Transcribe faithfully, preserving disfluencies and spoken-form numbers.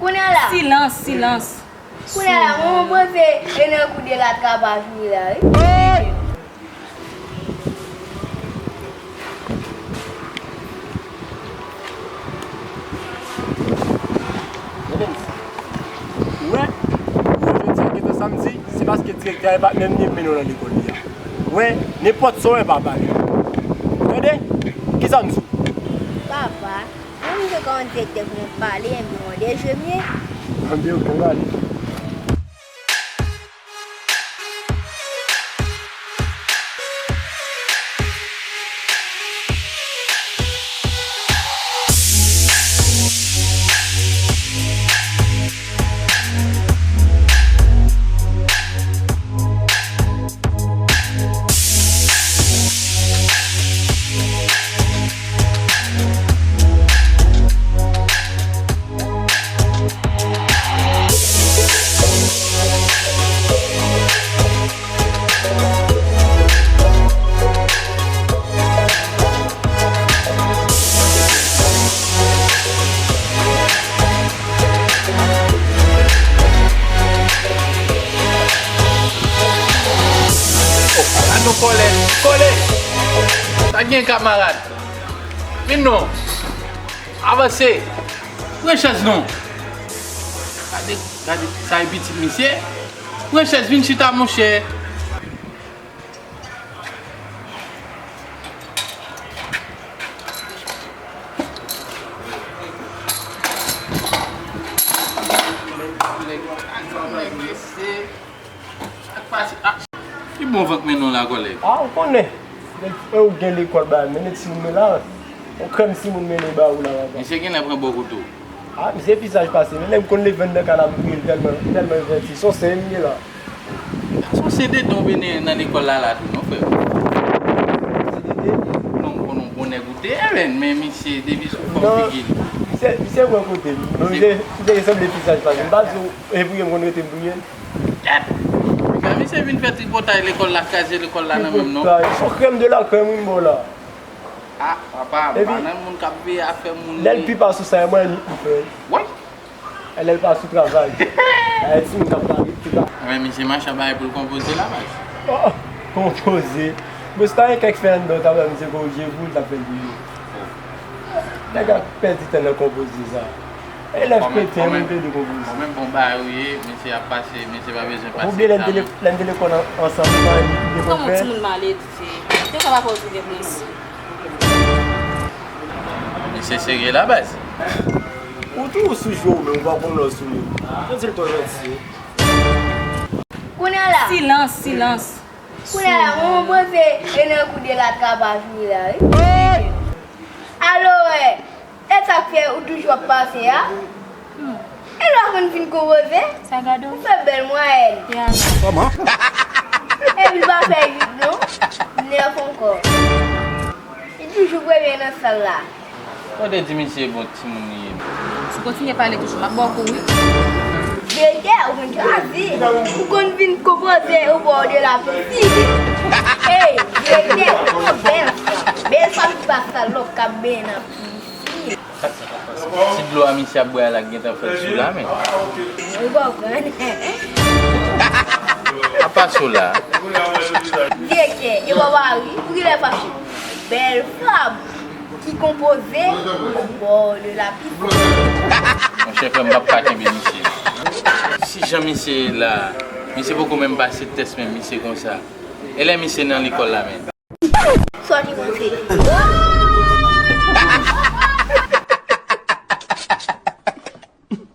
Kounye a la. Silans, silans. Kounye a la, mwen, mwen panse e nan kou de la trap a vini la, wi. Ou wè, jodi a gentan samdi, se paske direktè a pa t menm vin mennen w nan lekòl li a. Ou wè, nenpòt sa w wè pa pale. Tande? Kisa m di w? Papa, mwen menm se kòman direktè pou mwen pale, enben mwen dejemye. Anben, ok, ann ale. Gad yon kòlè, kòlè! Pa gen kamarad. Vin non. Avanse. Pran chèz non. Gade, gade, sa e pitit misye. Pran chèz, vin chita, monchè. Ki bon vant men non la, kòlèg? A, ou konnen. Lè ou gen lekòl ba, mennen timoun men la. Yon krèm timoun mennen ba ou la, papa. Misye genlè pran bò kote w. A, misye visaj pase. Men lè m konn leve anndan kay la, m touye l tèlman, tèlman vèti. Se yon seri m ye la. Gason, se dedan w mennen nan lekòl la, la tou, non, frè. Se dedan? Non, m konnen w bon nèg ou te ye, men, men misye, depi sou fòm figi l. Misye, misye pran kote m. Misye, misye sanble visaj pase. M pa di w, e pou m konn rete m touye l. Kèt! Misye vin fè tripotay lekòl la, kraze lekòl la nan men m, non? Tripotay. Se yon krèm de la krèm, wi, m ba w la. A, papa, m pa nan moun k ap veye afè moun. Lè l pi pa sou sa, e mwen li pou fè. Woy! E lè l pa sou travay. Ay, timoun k ap pale, tout sa. Men misye machan bagay pou l konpoze la, baz. Oh, konpoze. Bon, si ta gen kèk fè anndan, ta wè misye korije pou l, ta fè l pou li. Nèg ap pèdi tan nan konpoze sa. E lèv kreten, mwen pede konpoze. Ou menm bon bagay ou ye, mesye ap pase, mesye pa bezwen pase egzamen. Ou bliye lè n te le-, lè n te lekòl an-, ansanm, nou pa gen pwoblèm. Kòman timoun maledve? Te sa pa fè w tounen presi. Mesye serye la, baz. Ou toujou sou jwe ou, men ou pa konn lè w sou moun. Mwen di l twò janti. Kounye a la. Silans, silans. Kounye a la, mwen, mwen panse e nan kou de la trap a vini la, wi. Alo, wè. E sa k fè ou toujou ap pase a? E lè w konn vin konpoze? Sa gade w. Ou fè bèl mwayèn. Kòman? Epi l pa fè uit non. Nèf ankò. Li toujou premye nan sal la. Ou te di misye bon timoun li ye. Si w kontinye pale toujou, m ap ba w kou, wi. Direktè, ou konn kraze. Ou konn vin konpoze ou bò de la pisin. Ey, direktè, ou bèl fanm. Bèl fanm ki pa salòp k ap benyen nan pisin. Ti dlo a misye ap bwè a la k gentan fè l sou la, men. Ou konprann? Apa sou la. Direktè, e bò pa ri, pou kilè fache? Bèl fanm ki konpoze au bord de la piscine. Monchè, frè m p ap ka kenbe misye. Si jan misye ye la, misye poko menm pase tès menm, misye konsa. E lè misye nan lekòl la menm? Sa w te panse?